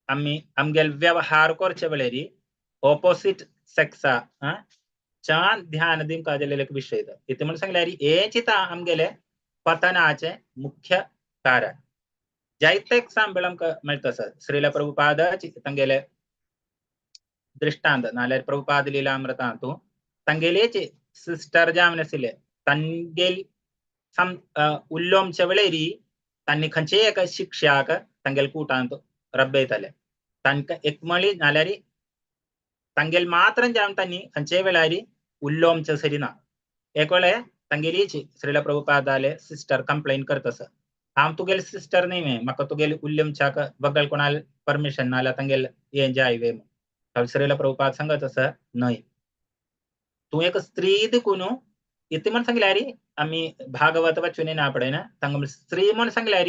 आमी आमगेले व्यवहार करचे वेळार ऑपोसीट सेक्सा छान ध्यान दिवंक जाल्ले एक विशय. इतलें म्हूण सांगल्यार हें चिंता आमगेले पतनाचें मुख्य कारण. जायते एग्जाम्पल आमकां मेळटा सर. श्रील प्रभुपाद तांगेले दृष्टांत नाल्यार प्रभुपाद लीलामृतांतू तांगेलेच सिस्टर जावन आशिल्ले तांगेल उल्लोमच्या वेळेर तांणी खंयचेय एका शिक्षाक तांगेले कुटांत रब्बयताले. तांकां एकमळी नाल्यार तांगेल मात्र जावन तांणी खंयच्याय वेळार उल्लोवचे सरी ना. एक वेळे तांगेलीच श्रील प्रभुपादाले सिस्टर कंप्लेन करतस, हांव तुगेले सिस्टर न्ही वे, म्हाका तुगेले उल्लोवच्याक बगल कोणाल परमिशन नाल्यार तांगेल हें जाय वे. श्रील प्रभुपाद सांगत आसा न्हय, तूं एक स्त्री देखून इतलें म्हण सांगल्यार आमी भागवत वाचून ना पडना. तांकां स्त्री म्हण सांगल्यार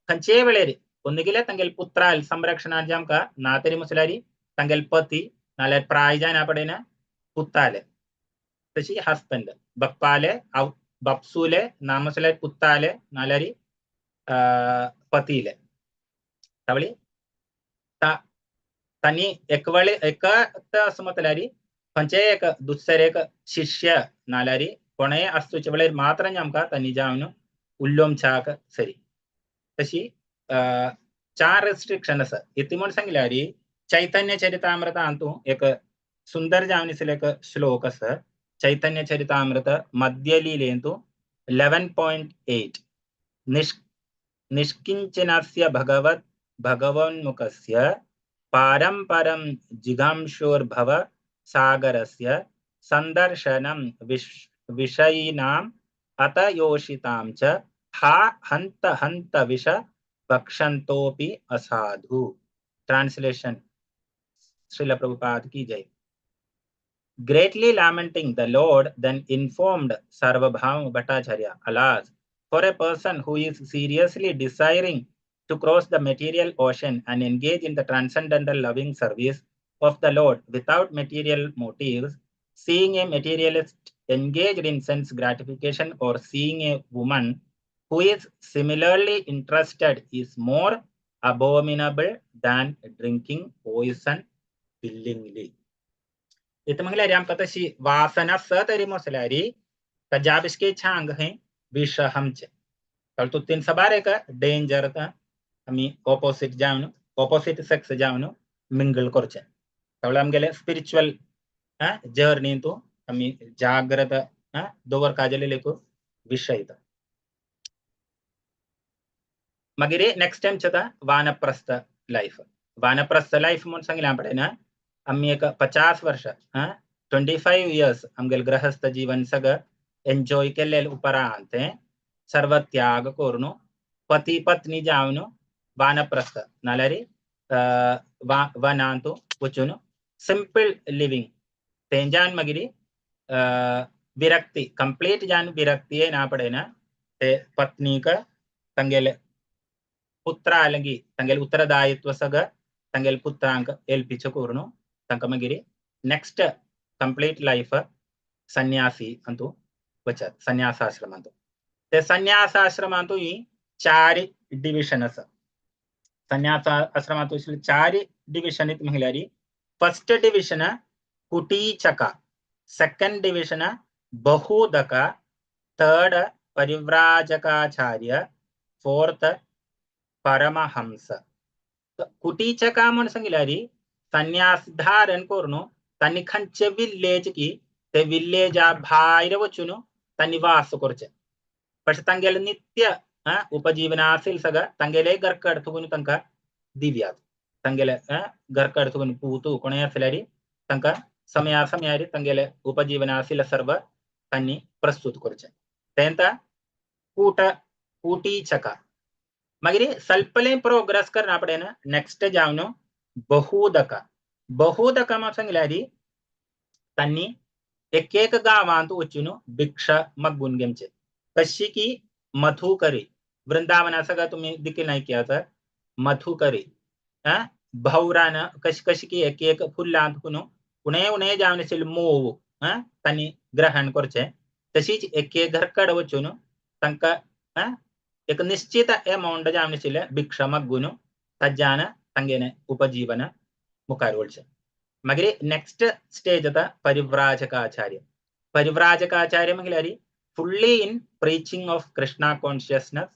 खंयचेय वेळेर ഒന്നുകിലെ तांगेले पुत्राल संरक्षणान आमकां ना तरी म्हटल्यार तांगेले पती नाल्यार प्राय जायना पडना पुताले, तशी हस्बंड बप्पाले बापसूले ना म्हटल्यार पुताले नाल्यार पतीले. तावळी तांणी एक वेळे एका असं म्हटल्यार खंयचेय एक दुसरे एक शिष्य नाल्यार कोणेय आसचे वेळार मात्र आमकां तांणी जावन उल्लोवच्याक सरी. तशी चार रेस्ट्रिक्शन आसा. इतलें म्हण सांगल्यार चैतन्य चरितामृतांतु एक सुंदर जावन आशिल्लो एक श्लोक आसा. चैतन्य चरितामृत मध्यलीलेंतु 11.8 निष्किंचनस्य भगवत् भगवन्मुखस्य पारंपरं जिघांशोर्भव सागरस्य संदर्शनं विषयिनाम् अत योषितां च हा हंत हंत विष भक्षंतोपि असाधु. ट्रांसलेशन श्रील प्रभुपाद की जय. Greatly lamenting, the Lord then informed Sarvabhauma Bhattacharya, alas, for a person who is seriously desiring to cross the material ocean and engage in the transcendental loving service of the Lord without material motives, seeing a materialist engaged in sense gratification or seeing a woman who is similarly interested is more abominable than drinking poison willingly. इथं म्हणल्यार आमकां तशी वासना आसा तरी म्हटल्यार ताज्या बेश्के छांग हें विश आमचें. तुतीन साबार एक डेंजर आमी ऑपोसीट जावन ऑपोसीट सेक्स जावन मिंगल करचें. तावळ आमगेले स्पिरिच्युअल जर्नी तूं आमी जाग्रत दवरकाजेले एक विशय. मागीर नेक्स्ट टायम जाता वानप्रस्थ लायफ. वानप्रस्थ लायफ म्हूण सांगलें पळय ना, आमी एक 50 वर्ष 25 इयर्स आमगेले गृहस्थ जीवन सगळं एन्जॉय केल्ले उपरांत सर्व त्याग करून पती पत्नी जावन वानप्रस्थ नाल्यार वनांत वचून सिंपल लिव्हिंग तेंजान मागीर विरक्ती कंप्लीट जावन विरक्ती येना पडना. ते पत्नीक तांगेले पुत्रालंगी तांगेले उत्तरदायित्व सगळं तांगेले पुत्रांक एल्पीचें करून तांकां मागीर नेक्स्ट कंप्लीट लायफ संन्यासी अंतू वचत संन्यासाश्रमांतू. ते संन्यासाश्रमांतू ही चार डिविजन आसा. संन्यास आश्रमांतू चार डिविजन म्हणल्यार फर्स्ट डिविजन कुटीचक, सेकंड डिविजन बहुदक, थर्ड परिव्राजकाचार्य, फोर्थ परमहंस. कुटीचक म्हूण सांगल्यार संन्यास धारण करून तांणी खंयचे विलेज की ते विलेजा भायर वचून तांणी वास करचे. पण तांगेले नित्य उपजीवना असेल सगळं तांगेले घरकड थुकून तांकां दिव्यात. तांगेले घरकड थुकून पूत कोणय आसल्यार तांकां समया समयार तांगेले उपजीवना आशिल्ले सर्व तांणी प्रस्तुत करचे. तेंता कूट कुटीचक. मागीर स्वल्पले प्रोग्रेस करना पडना नेक्स्ट जावन बहुदक. बहुदक म्हण सांगल्यार तांणी एक एक गांवांत वचून भिक्षा मागून घेवचे. कशी की मधुकरी वृंदावना सगळं तुम्ही देखील नाही की आता मधुकरी भौरान कशी कशी की एक एक फुलांत उणे उणे जावन आशिल्ले मोव तांणी ग्रहण करचे. तशीच एक एक घरकड वचून तांकां एक निश्चित अमाउंट जावन आशिल्ले भिक्षा मागून ताज्यान तांगेले उपजीवन मुखार वळचें. मागीर नेक्स्ट स्टेज आता परिव्राजकाचार्य. परिव्राजकाचार्य म्हणल्यार fully in preaching of Krishna consciousness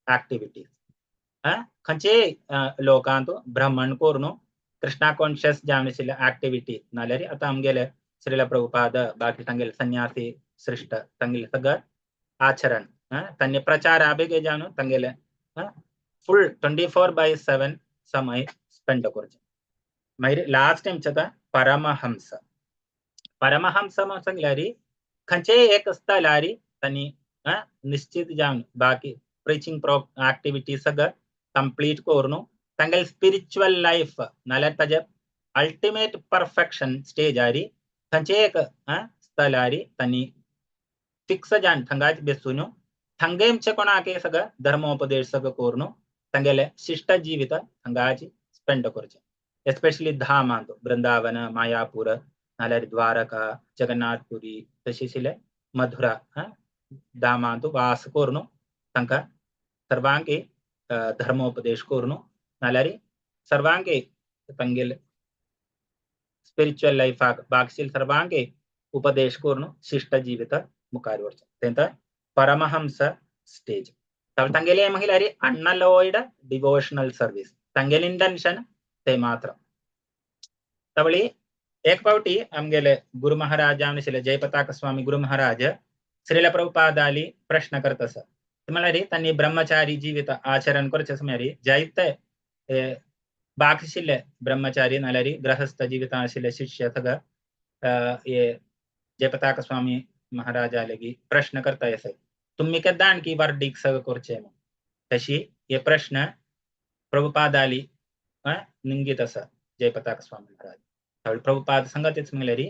activities. खंयचेय लोकांत भ्रमण करून कृष्णा कॉन्शियस जावन आशिल्ले एक्टिविटी नाल्यार आतां आमगेले श्रील प्रभुपाद बाकी तांगेले संन्यासी श्रेष्ठ तांगेले सगळं आचरण तांणी प्रचार आबेगे जावन तांगेले फुल 24/7 समय स्पेंड करचें. मागीर लास्ट टायम जाता परमहंस. परमहंस म्हणून सांगल्यार खंयचेय एक स्थलारी तांणी निश्चित जावन बाकी प्रिचिंग ऍक्टिविटी सगळं कंप्लीट करून तांगेले स्पिरिच्युअल लायफ नाल्यार ताजे अल्टिमेट परफेक्शन स्टेजारी खंयचेय एक स्थलारी तांणी फिक्स जावन थंगाच बेसून थंगेमचे कोणाक सगळं धर्मोपदेश सगळं करून तांगेले शिष्ट जीवित थंगाच स्पेंड करचें. एस्पेशली धामांत वृंदावन, मायापूर, नाल्यार द्वारका, जगन्नाथपुरी तशीं मधुरा धामांत वास करून तांकां सर्वांक धर्मोपदेश करून नाल्यार सर्वांक तांगेले स्पिरिच्युअल लायफाक बाकीशील सर्वांक उपदेश करून शिष्ट जीवित मुखार व्हरचें. तें परमहंस स्टेज. तांगेले म्हणल्यार अनअलॉयड डिवोशनल सर्वीस, तांगेले इंटेन्शन ते मात्र. तवळी एक पावटी आमगेले गुरु महाराज आशिल्ले जयपताक स्वामी गुरु महाराज श्रील प्रभुपादाली प्रश्न करतस म्हळ्यार तांणी ब्रह्मचारी जीवित आचरण करचे समयार जायते बाकीशिल्ले ब्रह्मचारी नाल्यार गृहस्थ जीवित आशिल्ले शिष्य सगळं हे जयपताक स्वामी महाराजाले प्रश्न करता येसय तुम्ही केन्ना आणखी वर्डीक सगळं करचे म्हणून. तशी हे प्रश्न प्रभुपादाली निंगीत आसा जयपताक स्वामी महाराज. प्रभुपाद सांगतीच म्हणल्यार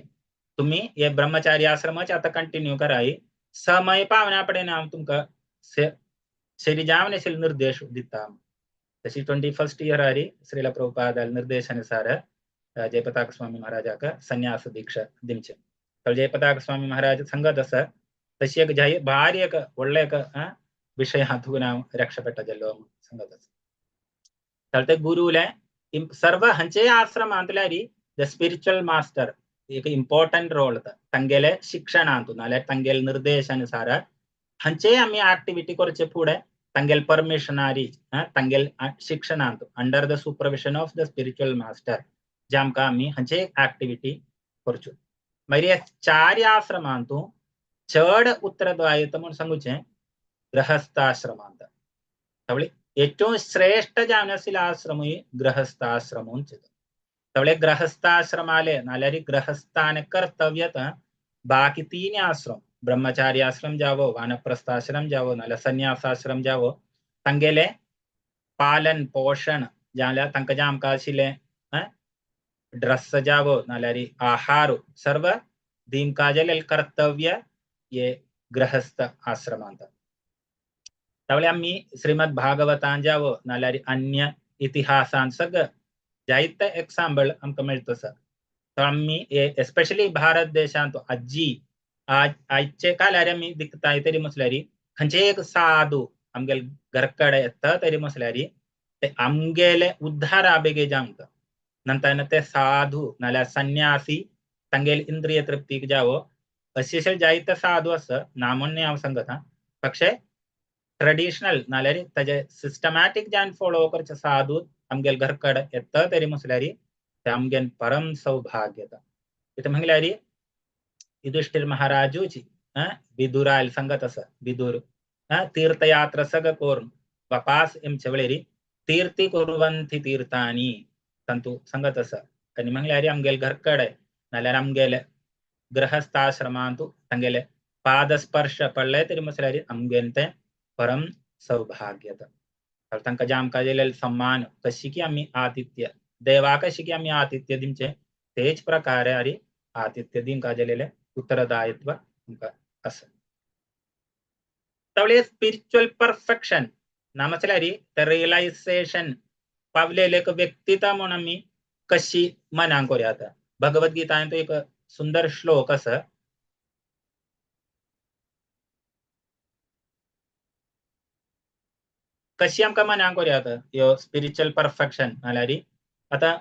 तुम्ही हे ब्रह्मचारी आश्रमाचे आता कंटिन्यू कराय, समय पावना पडेन हांव तुमकां शरी जावन निर्देश दिता. तशी 21st year Srila Prabhupada निर्देशानुसार जयपताक स्वामी महाराजाक संन्यास दीक्षा दिवचे. जयपताक स्वामी महाराज सांगत आसा तशी एक जाय भारी एक व्हडलें एक विशय हातून हांव रक्षा जाल्लो सांगत आसा. ते गुरुले सर्व हांचे आश्रमांतल्यार the spiritual master एक इम्पॉर्टंट रोल तांगेले शिक्षणांत नाल्यार तांगेले निर्देशानुसार हांचे आमी ऍक्टिविटी करचे फुडें तांगेले परमिशनारी तांगेले शिक्षणांत under the supervision of the spiritual master जे आमकां आमी हांचे ऍक्टिविटी करच्यो. मागीर चार आश्रमांतू चड उत्तरदायित्व म्हूण सांगुचें गृहस्थाश्रमांत. तवळे ഏറ്റവും ശ്രേഷ്ഠ जावन आशिल्लो आश्रमूय गृहस्थाश्रमूच. तवळे गृहस्थाश्रमाले नाल्यार गृहस्थान कर्तव्य बाकी तीन आश्रम ब्रह्मचारी आश्रम जावो, वानप्रस्थाश्रम जावो, नाल्यार संन्यासाश्रम जावो तांगेले पालन पोषण जाल्यार तांकां जें आमकां आशिल्लें ड्रेस जावो नाल्यार आहार सर्व दिवंक कर्तव्य हे गृहस्थ आश्रमांत. तवळे आमी श्रीमद भागवतान जावो नाल्यार अन्य इतिहासान सगळं जायते एक्साम्पल आमकां मेळटा सर. तो आमी एस्पेशली भारत देशांत आजी आयचे काळार आमी दिकताय तरी म्हटल्यार खंयचे एक साधू आमगेले घरकडे येता तरी म्हटल्यार ते आमगेले उद्धारा बेगे जावंक नंतर ते साधू नाल्यार संन्यासी तांगेले इंद्रिय तृप्तीक जावो अशे जायते साधू आसा ना म्हूण न्ही हांव सांगता, पक्षे ट्रेडिशनल नाल्यार ताजे सिस्टमॅटीक जावन फॉलो करचे साधू आमगेले घरकडे येता तरी म्हटल्यार ते आमगेले परम सौभाग्य. इथं म्हणल्यार युधिष्ठिर महाराजूची विदुरायल सांगत आसा विदुर तीर्थयात्रा सगळं करून वापास येमचे वेळेर तीर्थी कुर्वन्ति तीर्थानी तांतू सांगत आसा. आनी म्हणल्यार आमगेले घरकडे नाल्यार आमगेले गृहस्थाश्रमांतू तांगेले पादस्पर्श पडले तरी म्हटल्यार आमगेले तें परम सौभाग्य. तांकां जें आमकां दिलेलें सम्मान कशी की आमी आतिथ्य देवा कशी की आमी आतिथ्य दिवचें तेच प्रकारे आरी आतिथ्य दिवंक दिलेलें उत्तरदायित्व आमकां आसा. तवळे स्पिरिच्युअल परफेक्शन ना म्हटल्यार ते रियलायझेशन पावलेले एक व्यक्तिता म्हूण आमी कशी मनांक करूया. आतां भगवद्गीतांत एक सुंदर श्लोक आसा. कशी आमकां मनांक करूया आतां ह्यो स्पिरिच्युअल परफेक्शन नाल्यार आतां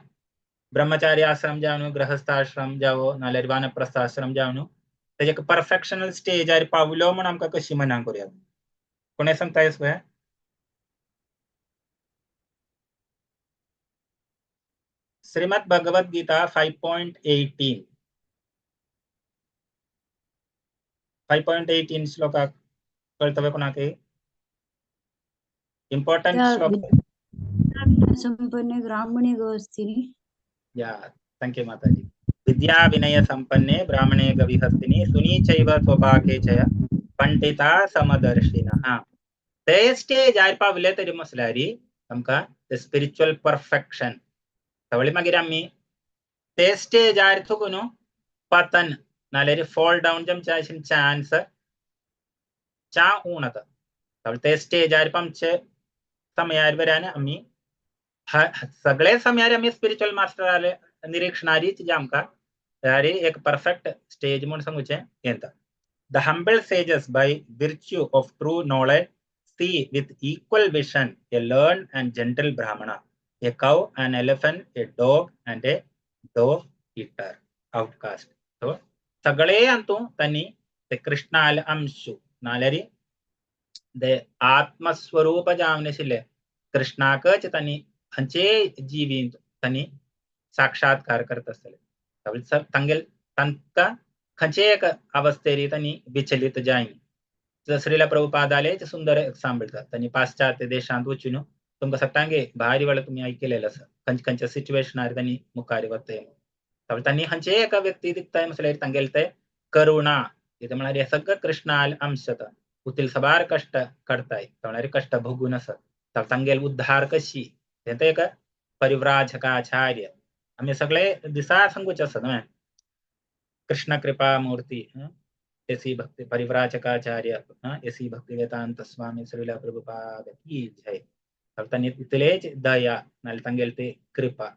ब्रह्मचारी आश्रम जावन गृहस्थाश्रम जावो नाल्यार वानप्रस्थ आश्रम जावन तेजे परफेक्शनल स्टेजार पावलो म्हूण आमकां कशी मनांक करूया. कोणें सांगता पळय श्रीमद भगवद गीता 5.18 5.18 श्लोकाक कळटलें कोणाक? इम्पॉर्टंट श्लोक. संपन्न ब्राह्मणी गृहस्थिनी. या, thank you माताजी. विद्या विनय संपन्ने ब्राह्मणे गविहस्तिनि सुनीचैव स्वपाके च पंडिता समदर्शिनः. ते स्टेजार पावले तरी म्हटल्यार आमकां ते स्पिरिच्युअल परफेक्शन. सवळी मागीर आमी ते स्टेजार तुका न्हू पतन नाल्यार फॉल डावन जमचे चान्स चा ऊण आता. ते स्टेजार आमचे समयार बऱ्यान आमी सगळे समयार आमी स्पिरिच्युअल मास्टर निरीक्षणारीच जे आमकां तयारी एक परफेक्ट स्टेज म्हूण सांगूचें येता. The humble sages by virtue of true knowledge see with equal vision a learned and gentle Brahmana, a cow, an elephant, a dog and a dog eater, outcast. So सगळे अंतू त्यांनी ते कृष्णाले अंशु नाल्यार ते आत्मस्वरूप जावन आशिल्ले कृष्णाकच तांणी खंयचेय जिवींत तांणी साक्षात्कार करता आसतले. तांगेल तांकां खंयचेय एक अवस्थेरी तांणी विचलित जायना. श्रीला प्रभुपादाले सुंदर एक्साम्पल दिता. तांणी पाश्चात्य देशांत वचून तुमकां सगळ्यांगे भारी वेळा तुमी आयकलेलें आसा खंयचे खंयच्या सिच्युएशनार तांणी मुखार वताय. तांणी खंयचेय एका व्यक्ती दिसताय म्हटल्यार तांगेले ते करुणा कितें म्हळ्यार हे सगळें कृष्णाल अंश जाता. उतील सबार कश्ट काडताय म्हळ्यार कश्ट भोगून आसत तांगेल उद्धार कशी तें एक परिव्राजकाचार्य आमी सगळे दिसा सांगूचे आसा न्हय. कृष्ण कृपा मूर्ती एसी भक्ति परिव्राजकाचार्य एसी भक्ति वेदांत स्वामी श्रील प्रभुपाद की जय. तांणी इतलेच दया नाल्यार तांगेले ते कृपा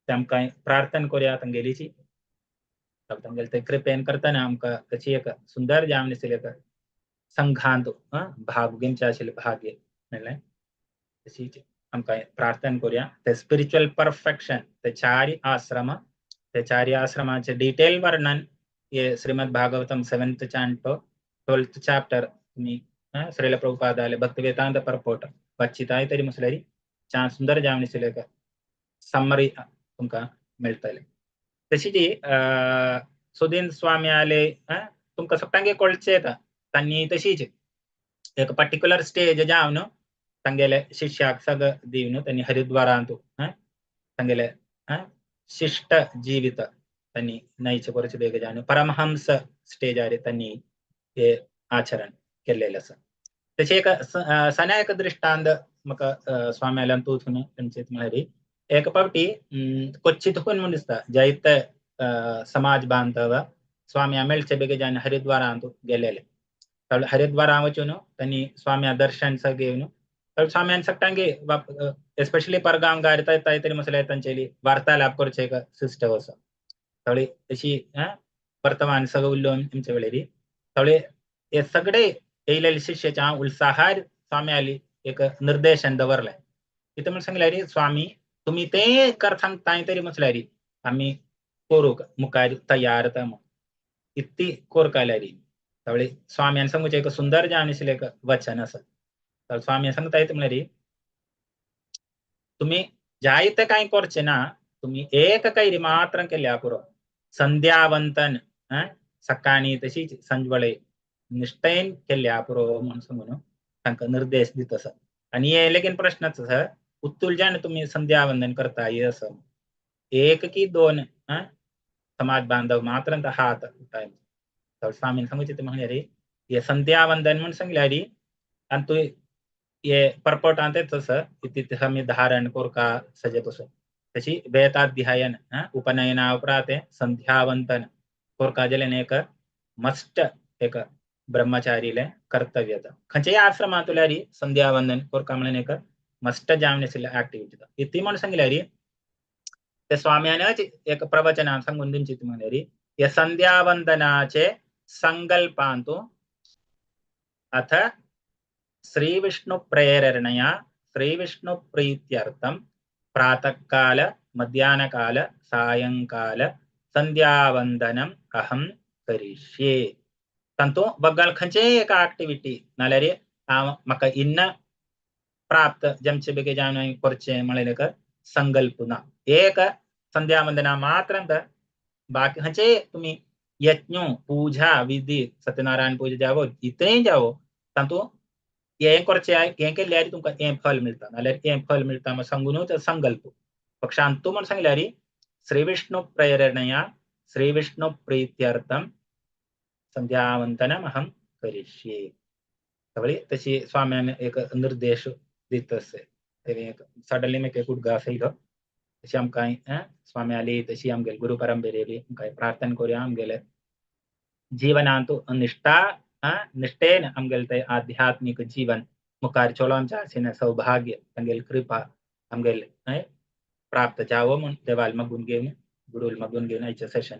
ते आमकां प्रार्थना करुया तांगेलीची. तांगेले ते कृपेन करतना आमकां तशी एक सुंदर जावन आशिल्लें एक संघांत भाग घेवचें आशिल्लें भाग्य मेळ्ळें. तशीच आमकां प्रार्थना करुया. ते स्पिरिच्युअल परफेक्शन ते चारी आश्रम ते चारी आश्रमाचे डिटेल वर्णन हे Shrimad Bhagavatam 7th canto 12th chapter तुमी श्रील प्रभुपादाले भक्तिवेदांत परपोट वाचिताय तरी म्हटल्यार छान सुंदर जावन आशिल्लें एक समरी तुमकां मेळटलें. तशीच सुदीन स्वामी आले तुमकां सगळ्यांक कळचें येता. तांणी तशीच एक पर्टिक्युलर स्टेज जावन तांगेले शिष्याक सगळं दिवन तांणी हरिद्वारांत तांगेले शिष्ट जीवित तांणी नयचे करचे बेग जावन परमहंस स्टेजार तांणी हे आचरण केल्लेलें आसा. तशें एक सण्या एक दृश्टांत म्हाका स्वाम्याल्यान तूं तांचे म्हळ्यार एक फावटी कोच्ची थकून म्हूण दिसता जायते समाज बांधव स्वाम्या मेळचे बेगीन जावन हरिद्वारांत गेलेले. हरिद्वारां वचून तांणी स्वाम्या दर्शन सगळें घेवन स्वाम्यान सगळ्यांगे एस्पेशली परगांव गायता तरी मसले तांचेली वार्तालाप करचे एक सिस्टम आसा. थोडी तशी वर्तमान सगळं उलोवन आमचे वेळेरी थोडे हे सगळे येयलेले शिष्याच्या उत्साहार स्वाम्याली एक निर्देशन दवरलें. कितें म्हण सांगल्यार स्वामी तुमी ते कर सांगताय तरी म्हटल्यार आमी करूंक मुखार तयार जाता म्हूण इतली कोरकाल्यारी. थोडे स्वाम्यान सांगूचें एक सुंदर जावन आशिल्लें एक वचन आसा. स्वामी सांगता येता म्हळ्यार तुमी जायते कांय करचें ना, तुमी एक कैरी मात्र केल्या पुरो. संध्यावंतन सकाळी तशीच सांजवेळे निश्ठेन केल्या पुरो म्हूण सांगून तांकां निर्देश दित आसा. आनी हे लेगीन प्रश्नच आसा उत्तुलजान तुमी संध्यावंदन करता हे आसा एक की दोन समाज बांधव मात्र हात उठाय. स्वामीन सांगूचें तें म्हळ्यार हे संध्यावंदन म्हूण सांगल्यार आनी तूं हे परपोटांत आसा इति आमी धारण कोरका सजे पसून तशी वेदाध्यायन उपनयना उपरांत संध्यावंदन कोरका जाल्यार एक मस्ट एक ब्रह्मचारीले कर्तव्य. खंयच्याय आश्रमांतल्यार संध्यावंदन कोरका म्हणून एक मस्ट जावन आशिल्ले ऍक्टिविटी. इतली म्हूण सांगल्यार ते स्वाम्यानच एक प्रवचनान सांगून दिवचें म्हळ्यार हे संध्यावंदनाचे संकल्पांतु अथ श्री विष्णु प्रेरणया श्री विष्णु प्रीत्यर्थम प्रातःकाल मध्याह्नकाल सायंकाल संध्यावंदनम अहं करिष्ये. तांतू बगल खंयचेय एक ऍक्टिविटी नाल्यार हांव म्हाका इन्न प्राप्त जमचे बेगीन जावन करचें म्हळ्यार एक संकल्प ना. एक संध्यावंदना मात्र बाकी खंयचेय तुमी यज्ञ पूजा विधी सत्यनारायण पूजा जावो इतलें जावो तातूंत हें करचें हें केल्यार तुमकां हें फल मेळटा नाल्यार हें फल मेळटा म्हण सांगूनच संकल्प. पक्षांत तूं म्हण सांगल्यार श्रीविष्णु प्रेरणया श्रीविष्णु प्रीत्यर्थम संध्यावंदनम अहं करिष्ये. सगळी तशी स्वाम्यान एक निर्देश दित आसे. सडनली म्हाका एक उदगास येयलो. तशी आमकां स्वाम्याली तशी आमगेले गुरु परंपरेली आमकां प्रार्थना करुया, आमगेले जीवनांतु निष्ठा निष्ठेन आमगेले ते आध्यात्मिक जीवन मुखार चलो आमच्या आसेन सौभाग्य तांगेली कृपा आमगेले प्राप्त जावो म्हूण देवाल मागून घेवन, गुरूल मागून घेवन आयचें सेशन.